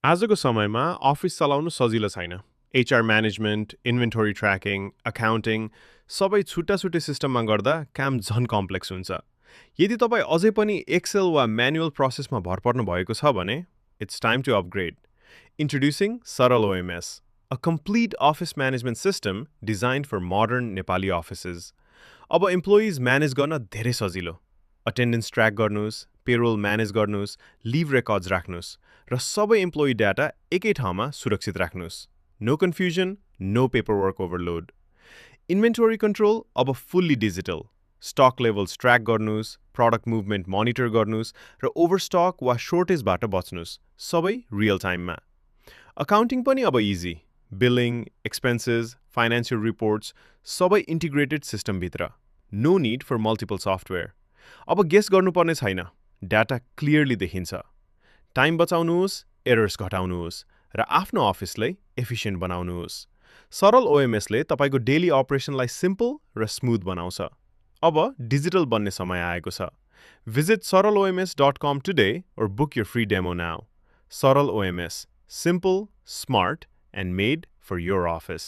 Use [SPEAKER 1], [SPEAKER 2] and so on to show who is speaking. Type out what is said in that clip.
[SPEAKER 1] आजको समयमा अफिस चलाउनु सजिलो छैन। HR management, inventory tracking, accounting सबै छुट्टा-छुट्टै सिस्टममा गर्दा काम झन कम्प्लेक्स हुन्छ। यदि तपाईँ अझै पनि एक्सेल वा म्यानुअल प्रोसेसमा भर पर्नु भएको छ भने it's time to upgrade. Introducing Saral OMS, a complete office management system designed for modern Nepali offices. अब इम्प्लोइज म्यानेज गर्न धेरै सजिलो। अटेन्डेन्स ट्र्याक गर्नुहोस्, पेरोल म्यानेज गर्नुहोस्, लिभ रेकर्ड्स राख्नुहोस् र सबै इम्प्लोइ डाटा एकै ठाउँमा सुरक्षित राख्नुहोस्। No confusion, no paperwork overload. Inventory control अब fully digital. Stock levels track गर्नुहोस्, प्रडक्ट मुभमेन्ट मोनिटर गर्नुहोस् र ओभरस्टक वा शोर्टेजबाट बच्नुहोस्, सबै रियल टाइममा। अकाउन्टिङ पनि अब easy. Billing, expenses, financial reports सबै इन्टिग्रेटेड सिस्टमभित्र। No need for multiple software. अब गेस गर्नुपर्ने छैन, डाटा क्लियरली देखिन्छ। टाइम बचाउनुहोस्, एरर्स घटाउनुहोस् र आफ्नो अफिसलाई एफिसिएन्ट बनाउनुहोस्। सरल ओएमएसले तपाईँको डेली अपरेसनलाई सिम्पल र स्मुथ बनाउँछ। अब डिजिटल बन्ने समय आएको छ। Visit saraloms.com today or book your free demo now. Saral OMS, simple, smart, and made for your office.